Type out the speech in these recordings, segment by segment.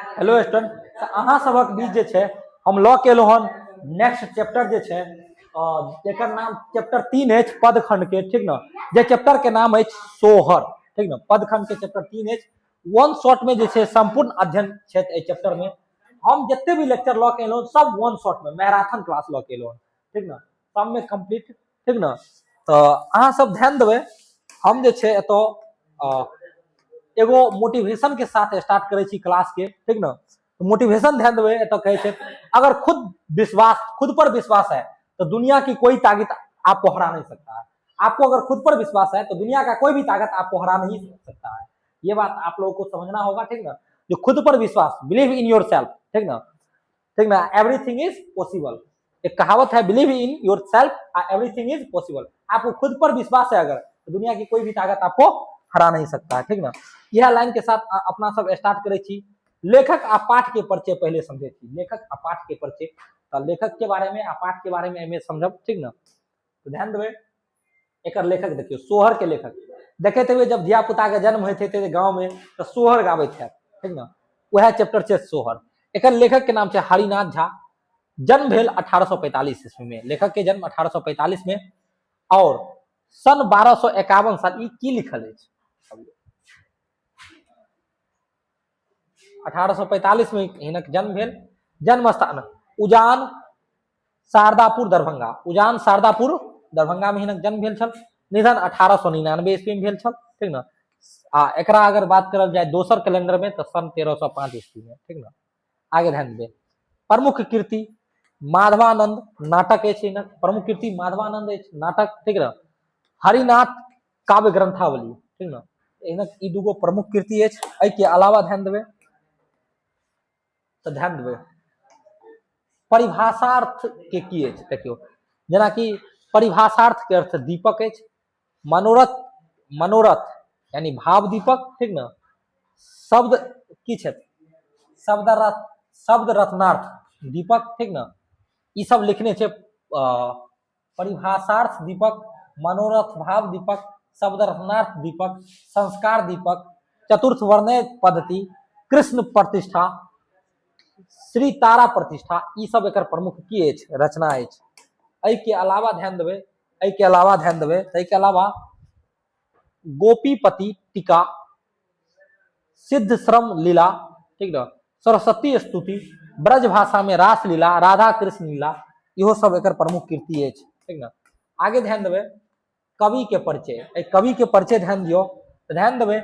Hello student, तऽ अहाँ सभक बीच जे छै हम लऽ के एलहुँ हन नेक्स्ट चैप्टर जे छै, जेकर नाम चैप्टर 3 अछि पदखंड के, ठीक ने? जे चैप्टर के नाम अछि सोहर, ठीक ने? पदखंड के चैप्टर 3 अछि। वन शॉट में जे छै संपूर्ण अध्ययन छै एहि चैप्टर में। हम जते भी लेक्चर लऽ के एलहुँ सब वन शॉट में मैराथन क्लास लऽ के एलहुँ, ठीक ने? सब में कंप्लीट, ठीक ने? तऽ अहाँ सब ध्यान देबै। हम जे छै एतऽ एगो मोटिवेशन के साथ स्टार्ट करै छी क्लास के, ठीक ने? मोटिवेशन ध्यान देबै। एतऽ कहै छै, अगर खुद पर विश्वास है तो दुनिया की कोई ताकत आपको हरा नहीं सकता है। आपको अगर खुद पर विश्वास है तो दुनिया का कोई भी ताकत आपको हरा नहीं सकता है। ये बात आप लोगों को समझना होगा, ठीक ना? जो खुद पर विश्वास, बिलीव इन your self, ठीक ना? ठीक ना? Everything is possible. एक कहावत है, believe in yourself, everything is possible. आपको खुद पर विश्वास है अगर तो दुनिया की कोई भी ताकत आपको हरा नहीं सकता है, ठीक ना? यह लाइन के साथ अपना सब स्टार्ट करै छी। लेखक आ पाठ के परिचय पहले समझे छी। लेखक आ पाठ के परिचय, तो लेखक के बारे में आ पाठ के बारे में एहिमे समझब, ठीक ना? तो ध्यान देबै। एकर लेखक देखियौ, सोहर के लेखक देखैत हेबै, जब धिया पुता के जन्म होइत हेतै गाँव में तऽ सोहर गाबैत हैत, ठीक ना? वएह चैप्टर छै सोहर। एकर लेखक के नाम छै हरिनाथ झा। जन्म भेल 1845 ईस्वी में। लेखक के जन्म 1845 में और सन 1251 साल। ई की लिखल अछि? 1845 में हिनक जन्म भेल। जन्म स्थान उजान शारदापुर दरभंगा। उजान शारदापुर दरभंगा में हिनक जन्म भेल छल। निधन 1899 ईस्वी में भेल छल, ठीक ना? आ एकरा अगर बात करल जाए दोसर कैलेंडर में तो सन 1305 ईस्वी में, ठीक ना? आगे ध्यान देबै। प्रमुख कृति माधवानंद नाटक अछि। हिनक प्रमुख कृति माधवानंद अछि नाटक, ठीक ना? हरिनाथ काव्य ग्रंथावली, ठीक ना? हिनक ई दूगो प्रमुख कृति अछि। एहिके अलावा ध्यान देबै तऽ ध्यान देबै, परिभाषार्थ के की अछि? देखियौ, जेनाकि परिभाषार्थ के अर्थ दीपक अछि, मनोरथ, मनोरथ यानी भाव दीपक, ठीक ने? शब्द की छथि? शब्द रथ, शब्द रत्नार्थ दीपक, ठीक ने? ई सब लिखने छै। परिभाषार्थ दीपक, मनोरथ भाव दीपक, शब्द रत्नार्थ दीपक, संस्कार दीपक, चतुर्थ वर्णय पद्धति, कृष्ण प्रतिष्ठा, श्री तारा प्रतिष्ठा, ई सब एकर प्रमुख की अछि? रचना अछि। एहिके अलावा ध्यान देबै, एहिके अलावा ध्यान देबै, एहिके अलावा गोपीपति टीका, सिद्ध श्रम लीला, ठीक ने, सरस्वती स्तुति, ब्रज भाषा में रास लीला, राधा कृष्ण लीला, इहो सब एकर प्रमुख कृति अछि, ठीक ने? आगे ध्यान देबै, कवि के परिचय। एहि कवि के परिचय ध्यान दियौ तऽ ध्यान देबै,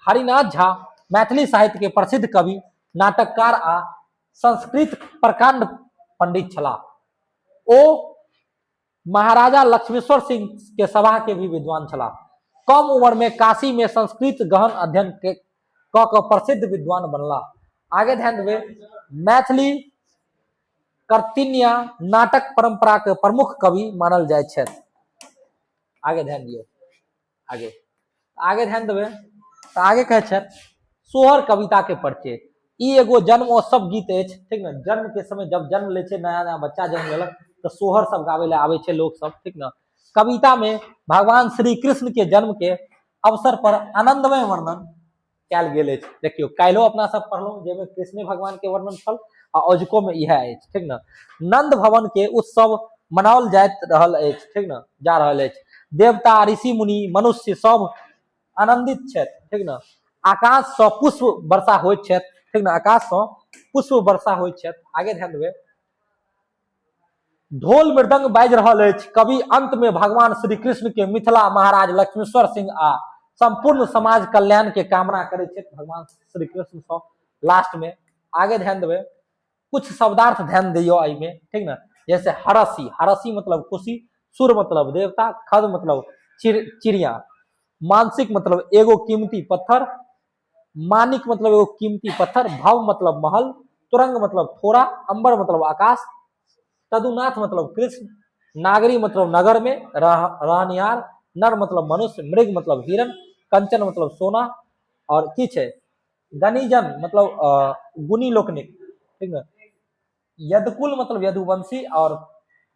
हरिनाथ झा मैथिली साहित्य के प्रसिद्ध कवि, नाटककार आ संस्कृत प्रकांड पंडित छलाह। ओ महाराजा लक्ष्मीश्वर सिंह के सभा के भी विद्वान छलाह। कम उम्र में काशी में संस्कृत गहन अध्ययन के कऽ कऽ प्रसिद्ध विद्वान बनला। आगे ध्यान देबै, मैथिली कर्तिन्या नाटक परंपरा के प्रमुख कवि मानल जाइत छथि। आगे ध्यान दियौ, आगे आगे ध्यान देबै तऽ आगे कहै छथि, सोहर कविता के परिचय। ई एगो जन्मोत्सव गीत अछि, ठीक ने? जन्म के समय, जब जन्म लै छै, नया नया बच्चा जन्म लेलक तऽ सोहर सब गाबै लए आबै छै लोक सब, ठीक ने? कविता में भगवान श्री कृष्ण के जन्म के अवसर पर आनंदमय वर्णन कयल गेल अछि। देखियौ, काल्हिो अपना सब पढ़लहुँ जाहिमे कृष्ण भगवान के वर्णन छल आ अजुको में इएह अछि, ठीक ने? नंद भवन के उत्सव मनाओल जाइत रहल अछि, ठीक ने, जा रहल अछि। देवता, ऋषि मुनि, मनुष्य सब आनंदित छथि, ठीक ने? आकाश सँ पुष्प वर्षा होइत छथि, ठीक ने? आकाश सँ पुष्प वर्षा होइत छथि। आगे ध्यान देबै, ढोल मृदंग बाजि रहल अछि। कवि अंत में भगवान श्री कृष्ण के मिथिला, महाराज लक्ष्मीश्वर सिंह आ संपूर्ण समाज कल्याण के कामना करै छथि भगवान श्री कृष्ण सँ लास्ट में। आगे ध्यान देबै, कुछ शब्दार्थ ध्यान दियौ एहिमे, ठीक ने? जैसे हरसी, हरसी मतलब खुशी, सुर मतलब देवता, खद मतलब चिड़िया, मानसिक मतलब एगो कीमती पत्थर, मानिक मतलब एगो कीमती पत्थर, भव मतलब महल, तुरंग मतलब थोड़ा, अंबर मतलब आकाश, तदुनाथ मतलब कृष्ण, नागरी मतलब नगर में रहनिहार, नर मतलब मनुष्य, मृग मतलब हिरण, कंचन मतलब सोना, और की छै गणिजन मतलब गुणी लोकनिक, ठीक ने? यदकुल मतलब यदुवंशी और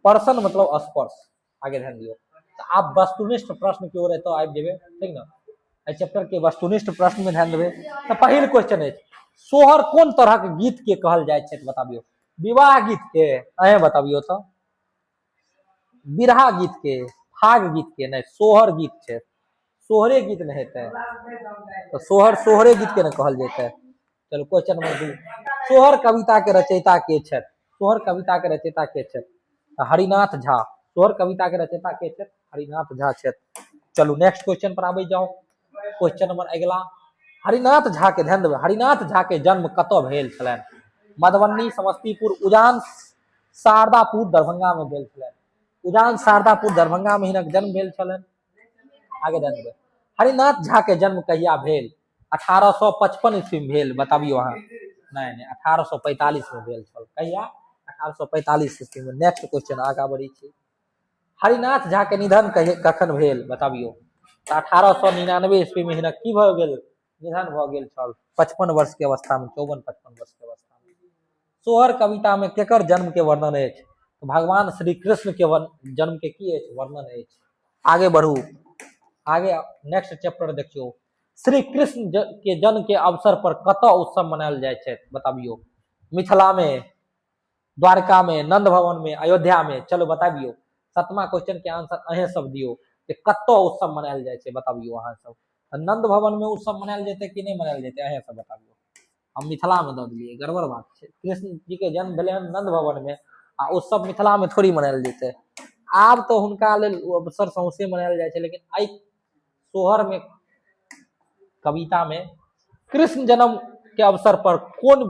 पर्सन मतलब स्पर्श। आगे ध्यान दियौ, तऽ आब वस्तुनिष्ठ प्रश्न के ओर एतऽ आबि जेबै, ठीक ने? एहि चैप्टर के वस्तुनिष्ठ प्रश्न में ध्यान देबै तऽ पहिल क्वेश्चन अछि, सोहर कोन तरहक गीत के कहल जाइ छै बताबियौ। विवाह गीत के अहें बताबियौ तऽ बिरहा गीत के, फाग गीत के नहि, सोहर गीत छै, सोहरे गीत नहि हेतै तऽ सोहर सोहरे गीत के ने कहल जेतै। चलू क्वेश्चन नंबर 2, सोहर कविता के रचयिता के छथि? सोहर कविता के रचयिता के छथि? तऽ हरिनाथ झा। सोहर कविता के रचयिता के छथि? हरिनाथ झा छथि। चलू नेक्स्ट क्वेश्चन पर आबै जाउ। क्वेश्चन नंबर अगिला, हरिनाथ झा के ध्यान देबै, हरिनाथ झा के जन्म कतऽ भेल छलनि? मधुबनी, समस्तीपुर, उजान, शारदापुर, दरभंगा में भेल छलनि। उजान, शारदापुर, दरभंगा में हिनक जन्म भेल छलनि। आगे ध्यान देबै, हरिनाथ झा के जन्म कहिया भेल? 1855 ईस्वी में भेल, बताबियौ अहाँ। नहि नहि, 1845 में भेल छल। कहिया? 1845 ईस्वी में। नेक्स्ट क्वेश्चन आगा बढ़ै छी। हरिनाथ झा के निधन कखन भेल बताबियौ? तऽ 1899 ईस्वी में हिनक की भऽ गेल? निधन भऽ गेल छल 55 वर्ष के अवस्था में, 54-55 वर्ष के अवस्था में। सोहर कविता में केकर जन्म के वर्णन अछि? भगवान श्री कृष्ण के जन्म के की अछि? वर्णन अछि। आगे बढ़ू, आगे नेक्स्ट चैप्टर देखियौ। श्री कृष्ण के जन्म के अवसर पर कतऽ उत्सव मनायल जाइ छै बताबियौ? मिथिला में, द्वारका में, नंद भवन में, अयोध्या में। चलो बताबियौ, 7वां क्वेश्चन के आंसर अहें सब दियौ जे कतऽ उत्सव मनायल जाइ छै बताबियौ अहाँ सब। तऽ नंद भवन में उत्सव मनायल जेतै कि नहि मनायल जेतै अहें सब बताबियौ। हम मिथिला में दऽ देलियै, गड़बड़ बात छै। कृष्ण जी के जन्म भेलै हन नंद भवन में आ उत्सव मिथिला में थोड़ी मनायल जेतै। आब तऽ हुनका लेल अवसर सौंसे मनायल जाइ छै, लेकिन एहि सोहर में कविता में कृष्ण जन्म के अवसर पर कोन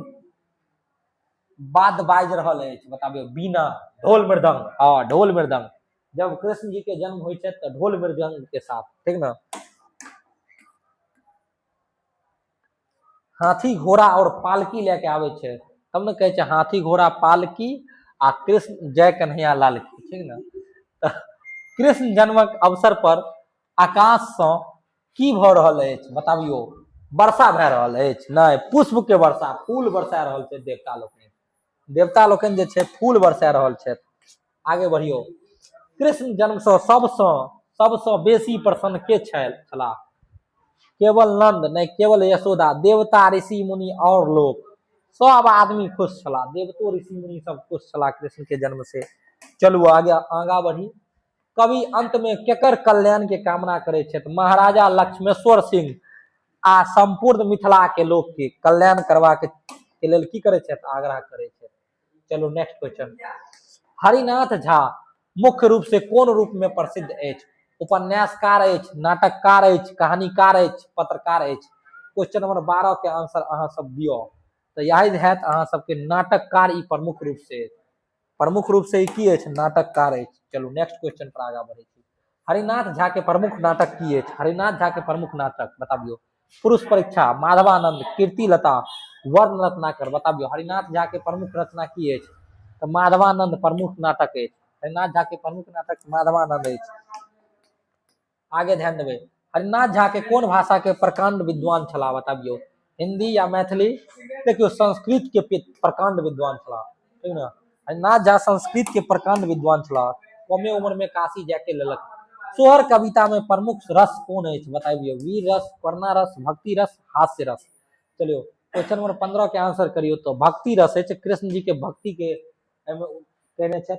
बात बाजि रहल अछि बताबियौ? बीना, ढोल मृदंग। हाँ, ढोल मृदंग। जब कृष्ण जी के जन्म होइ छै तऽ ढोल मृदंग के साथ, ठीक ने? हाथी घोड़ा और पालकी लए के आबै छै तब ने कहै छै हाथी घोड़ा पालकी आ कृष्ण जय कन्हैया लाल की, ठीक ने? तऽ कृष्ण जन्मक अवसर पर आकाशसँ की भऽ रहल अछि बताबियौ? वर्षा भए रहल अछि? नहि, पुष्प के वर्षा, फूल बरसा रहल छै देवता लोकनि। देवता लोकनि जे छै फूल बरसा रहल छथि। आगे बढ़ियौ। कृष्ण जन्मसँ सबसँ सबसँ बेसी प्रसन्न के छलाह? केवल नंद नहि, केवल यशोदा, देवता, ऋषि मुनि और लोक, सब आदमी खुश छलाह। देवतो ऋषि मुनि सब खुश छलाह कृष्ण के जन्म से। चलू आगे आगा बढ़ी। कवि अंत में केकर कल्याण के कामना करै छथि? महाराजा लक्ष्मेश्वर सिंह आ संपूर्ण मिथिला के लोक के कल्याण करबा के लेल की करै छथि? आग्रह करै छथि। चलू नेक्स्ट क्वेश्चन। हरिनाथ झा मुख्य रूप से कोन रूप में प्रसिद्ध अछि? उपन्यासकार अछि, नाटककार अछि, कहानीकार अछि, पत्रकार अछि। क्वेश्चन नंबर 12 के आंसर अहाँ सब दियौ तऽ याद हैत अहाँ सबके नाटककार ई प्रमुख रूप से अछि। प्रमुख रूप से ई की अछि? नाटककार अछि। चलू नेक्स्ट क्वेश्चन पर आगाँ बढ़ै छी। हरिनाथ झा के प्रमुख नाटक की अछि? हरिनाथ झा के प्रमुख नाटक बताबियौ। पुरुष परीक्षा, माधवानंद, कीर्तिलता, वर्ण रत्नाकर। बताबियौ हरिनाथ झा के प्रमुख रचना की अछि? तऽ माधवानंद प्रमुख नाटक अछि। हरिनाथ झा के प्रमुख नाटक माधवानंद अछि। आगे ध्यान देबै, हरिनाथ झा के कोन भाषा के प्रकांड विद्वान छलाह बताबियौ? हिंदी या मैथिली? देखियौ संस्कृत के प्रकांड विद्वान छलाह, ठीक ने? हरिनाथ झा संस्कृत के प्रकांड विद्वान छलाह। कमे उम्र में काशी जाके लेलक। सोहर कविता में प्रमुख रस कोन अछि बताबियौ? वीर रस, करुणा रस, भक्ति रस, हास्य रस। चलियौ क्वेश्चन नंबर 15 के आंसर करियौ तो भक्ति रस अछि। कृष्ण जी के भक्ति के एहिमे केने छथि,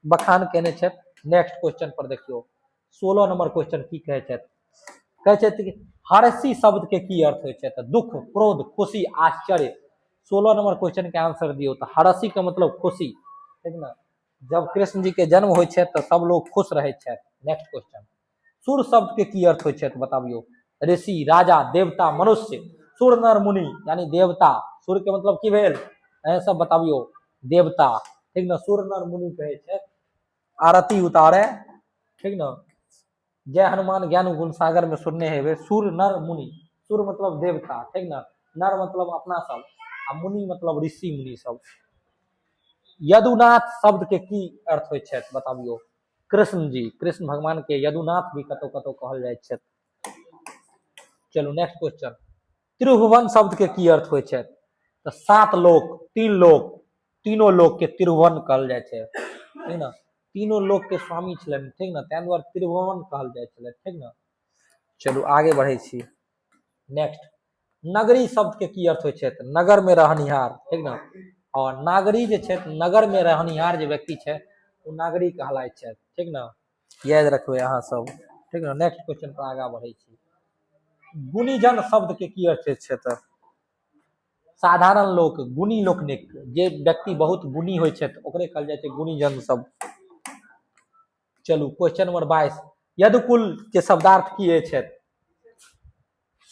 बखान केने छथि। नेक्स्ट क्वेश्चन पर देखियौ, 16 नंबर क्वेश्चन की कहै छथि? कहै छथि कि हर्षी शब्द के की अर्थ होइ छै? तऽ दुख, क्रोध, खुशी, आश्चर्य। 16 नंबर क्वेश्चन के आंसर दियौ तऽ हर्षी के मतलब खुशी, ठीक ने? जब कृष्ण जी के जन्म होइ छै तऽ सब लोग खुश रहै छथि। नेक्स्ट क्वेश्चन, सुर शब्द के की अर्थ होइ छै बताबियौ? ऋषि, राजा, देवता, मनुष्य। सुर नर मुनि यानी देवता। सुर के मतलब की भेल अहें सब बताबियौ? देवता, ठीक ने? सुर नर मुनि कहै छै आरती उतारे, ठीक ने? जय हनुमान ज्ञान गुण सागर में सुनने हेबै सुर नर मुनि। सुर मतलब देवता, ठीक ने? नर मतलब अपना सब आ मुनि मतलब ऋषि मुनि सब। यदुनाथ शब्द के की अर्थ होइ छै बताबियौ? कृष्ण जी, कृष्ण भगवान के यदुनाथ भी कतौ कतौ कहल जाइ छै। चलू नेक्स्ट क्वेश्चन, त्रिभुवन शब्द के की अर्थ होइ छै? तऽ 7 लोक, 3 लोक, तीनों लोक के त्रिभुवन कहल जाइ छै, ठीक ने? तीनों लोक के स्वामी छलनि, ठीक ने? ताहि दुआरे त्रिभुवन कहल जाइ छलै, ठीक ने? चलू आगे बढ़ै छी। नेक्स्ट, नगरी शब्द के की अर्थ होइ छै? तऽ नगर में रहनिहार, ठीक ने? और नागरी जे छै, नगर में रहनिहार जे व्यक्ति छै ओ नागरी कहलाइत छै, ठीक ने? याद रखबै अहाँ सब, ठीक ने? नेक्स्ट क्वेश्चन पर आगाँ बढ़ै छी। गुणीजन शब्द के की अर्थ छै? तऽ साधारण लोक, गुणी लोकनिक, जे व्यक्ति बहुत गुणी होइ छै ओकरे कहल जाइ छै गुणीजन शब्द। चलू क्वेश्चन नंबर 22, यदुकुल के शब्दार्थ की अछि?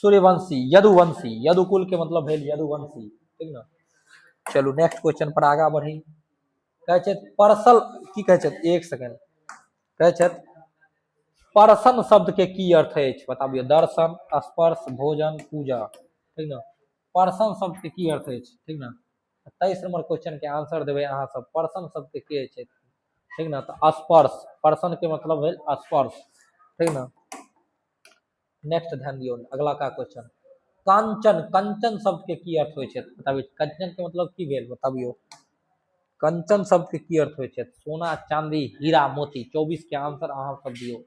सूर्यवंशी, यदुवंशी, यदुकुल के मतलब भेल यदुवंशी, ठीक ने? चलू नेक्स्ट क्वेश्चन पर आगाँ बढ़ी। कहै छथि परसल, की कहै छथि, एक सेकेंड, कहै छथि परसन शब्द के की अर्थ अछि? बताबियौ। दर्शन, स्पर्श, भोजन, पूजा, ठीक ने? परसन शब्द के की अर्थ अछि, ठीक ने? 23 नंबर क्वेश्चन के आंसर देबै अहाँ सब। परसन शब्द के की अछि, ठीक ने? तऽ स्पर्श, परसन के मतलब भेल स्पर्श, ठीक ने? नेक्स्ट ध्यान दियौ, अगला का क्वेश्चन, कांचन, कंचन शब्द के की अर्थ होइ छै? बताबियौ। कंचन के मतलब की भेल? बताबियौ। कंचन शब्द के की अर्थ होइ छै? सोना, चांदी, हीरा, मोती। 24 के आंसर अहाँ सब दियौ।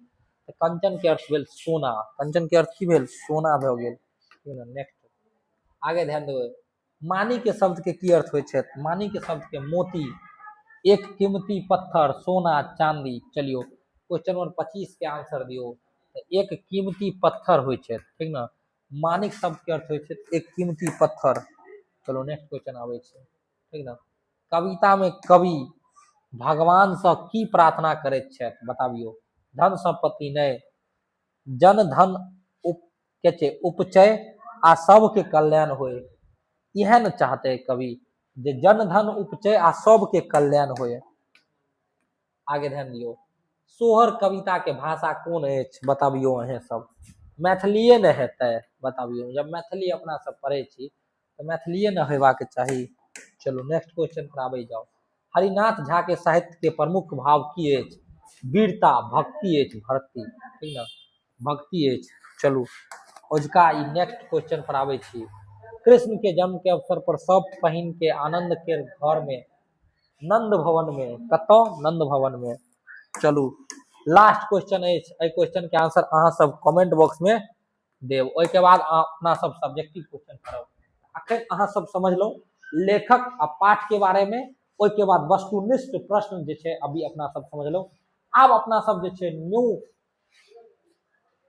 तऽ कंचन के अर्थ भेल सोना। कंचन के अर्थ की भेल? सोना भऽ गेल, ठीक ने? नेक्स्ट आगे ध्यान देबै। मानी के शब्द के की अर्थ होइ छै? मानी के शब्द के मोती, एक कीमती पत्थर, सोना, चांदी। चलियो क्वेश्चन नंबर 25 के आंसर दियौ। तऽ एक कीमती पत्थर होइ छै, ठीक ने? मानिक शब्द के अर्थ होइ छै एक कीमती पत्थर। चलो नेक्स्ट क्वेश्चन आबै छै, ठीक ने? कविता में कवि भगवान से की प्रार्थना करैत छथि? बताबियौ। धन संपत्ति नहि, जन धन उप के छै उपचय आ सबके कल्याण होय। इएह ने चाहते कवि जे जन धन उपचय आ सबके कल्याण होय। आगे ध्यान दियौ, सोहर कविता के भाषा कोन अछि? बताबियौ अहें सब। मैथिलीए ने हेतै? बताबियौ। जब मैथिली अपना सब पढ़ै छी तऽ मैथिलीए ने हेबाक चाही। चलू नेक्स्ट क्वेश्चन पर आबै जाउ। हरिनाथ झा के साहित्य के प्रमुख भाव की अछि? वीरता, भक्ति अछि, भक्ति, ठीक ने? भक्ति अछि। चलू ओजका ई नेक्स्ट क्वेश्चन पर आबै छी। कृष्ण के जन्म के अवसर पर सब पहिन के आनंद के घर में, नंद भवन में, कतऽ? नंद भवन में। चलू लास्ट क्वेश्चन अछि, एहि क्वेश्चन के आंसर अहाँ सब कमेंट बॉक्स में देब, ओहिके बाद अपना सब सब्जेक्टिव क्वेश्चन करब। अखन अहाँ सब समझलहुँ लेखक आ पाठ के बारे में, ओहिके बाद वस्तुनिष्ठ प्रश्न जे छै अभी अपना सब समझलहुँ। आब अपना सब जे छै न्यू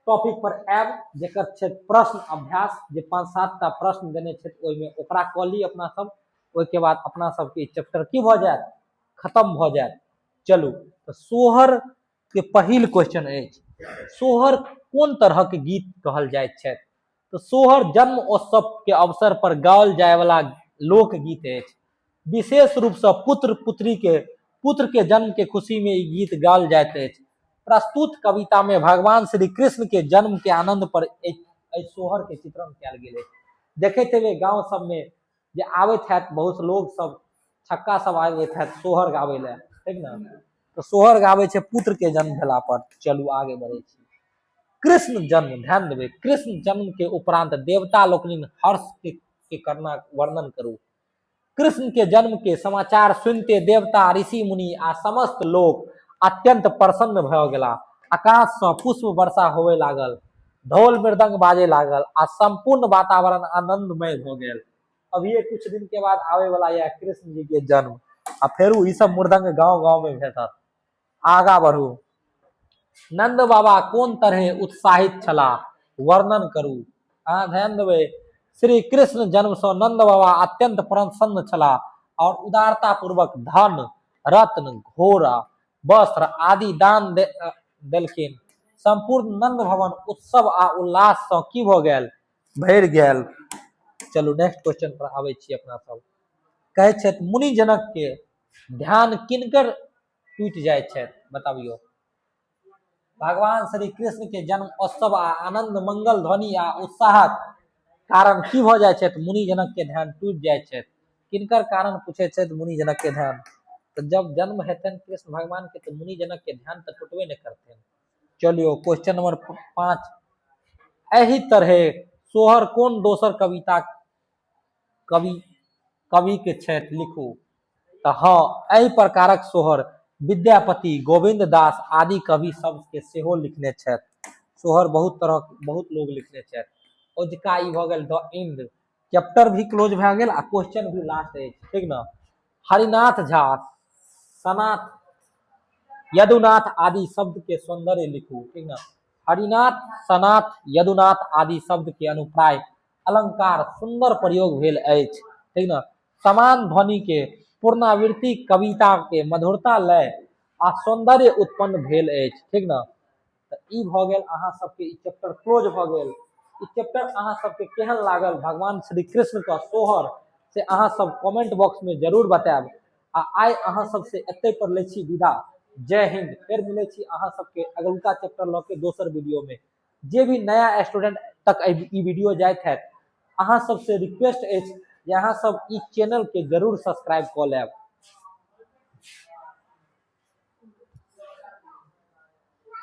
टॉपिक पर आयब, जेकर छै प्रश्न अभ्यास, जे 5-7 टा प्रश्न देने छै ओहिमे ओकरा कऽ ली अपना सब। ओहिके बाद अपना सबके चैप्टर की भऽ जायत? खत्म भऽ जायत। चलू तऽ सोहर के पहिल क्वेश्चन अछि, सोहर कोन तरहक गीत कहल जाइत छथि? तऽ सोहर जन्म उत्सव के अवसर पर गाओल जायवला लोकगीत अछि। विशेष रूपसँ पुत्र पुत्री के पुत्र के जन्म के खुशी में ई गीत गाओल जाइत अछि। प्रस्तुत कविता में भगवान श्री कृष्ण के जन्म के आनंद पर एहि सोहर के चित्रण कयल गेल अछि। देखैत हेबै गाँव सब में जे आबैत हैत बहुत लोग सब, छक्का सब आबैत हैत सोहर गाबै लए, ठीक ने? तऽ सोहर गाबै छै पुत्र के जन्म भेला पर। चलू आगे बढ़ै छी। कृष्ण जन्म, ध्यान देबै, कृष्ण जन्म के उपरांत देवता लोकनि हर्ष के करना वर्णन करू। कृष्ण के जन्म के समाचार सुनते देवता, ऋषि मुनि आ समस्त लोक अत्यंत प्रसन्न भऽ गेला। आकाश सँ पुष्प वर्षा होबय लागल, ढोल मृदंग बाजे लागल आ संपूर्ण वातावरण आनंदमय भऽ गेल। अभिये कुछ दिन के बाद आवे वाला यह कृष्ण जी के जन्म आ फेरू ई सब मृदंग गांव गांव में भेटत। आगा बढ़ू। नंद बाबा कोन तरहे उत्साहित छलाह? वर्णन करू। अहाँ ध्यान देबै, श्री कृष्ण जन्म सँ नंद बाबा अत्यंत प्रसन्न छलाह और उदारता पूर्वक धन, रत्न, घोड़ा, वस्त्र आदि दान देलखिन। संपूर्ण नंद भवन उत्सव आ उल्लास सँ की भऽ गेल? भरि गेल। चलू नेक्स्ट क्वेश्चन पर आबै छी अपना सब। कहै छथि मुनि जनक के ध्यान किनकर टूटि जाइ छथि? बताबियौ। भगवान श्री कृष्ण के जन्म उत्सव आ आनंद मंगल ध्वनि आ उत्साहक कारण की भऽ जाइ छथि? मुनि जनक के ध्यान टूटि जाइ छथि। किनकर कारण पूछै छथि मुनि जनक के ध्यान? तऽ जब जन्म हेतनि कृष्ण भगवान के तऽ मुनि जनक के ध्यान तऽ टूटबे नहि करतनि। चलियौ क्वेश्चन नंबर 5, एहि तरहे सोहर कोन दोसर कविता कवि कवि के छथि? लिखू। तऽ हँ, एहि प्रकारक सोहर विद्यापति, गोविन्द दास आदि कवि सबके सेहो लिखने छथि। सोहर बहुत तरह बहुत लोग लिखने छथि। ओजका ई भऽ गेल द एंड। चैप्टर भी क्लोज भए गेल आ क्वेश्चन भी लास्ट अछि, ठीक ने? हरिनाथ झा, सनाथ, यदुनाथ आदि शब्द के सौंदर्य लिखू, ठीक ने? हरिनाथ, सनाथ, यदुनाथ आदि शब्द के अनुप्राय अलंकार सुंदर प्रयोग भेल अछि, ठीक ने? समान ध्वनि के पुनरावृत्ति कविता के मधुरता लय आ सौंदर्य उत्पन्न भेल अछि, ठीक ने? तऽ ई भऽ गेल अहाँ सबके ई चैप्टर क्लोज भऽ गेल। ई चैप्टर अहाँ सबके केहन लागल भगवान श्री कृष्ण के सोहर, से अहाँ सब कमेंट बॉक्स में जरूर बतायब। आ आइ अहाँ सबसे एतै पर लै छी विदा। जय हिंद। फेर मिलै छी अहाँ सबके अगलुका चैप्टर लऽ के दोसर वीडियो में। जे भी नया स्टूडेंट तक ई वीडियो जाइत हैत, अहाँ सबसे रिक्वेस्ट अछि जे अहाँ सब ई चैनल के जरूर सब्सक्राइब कऽ लेब।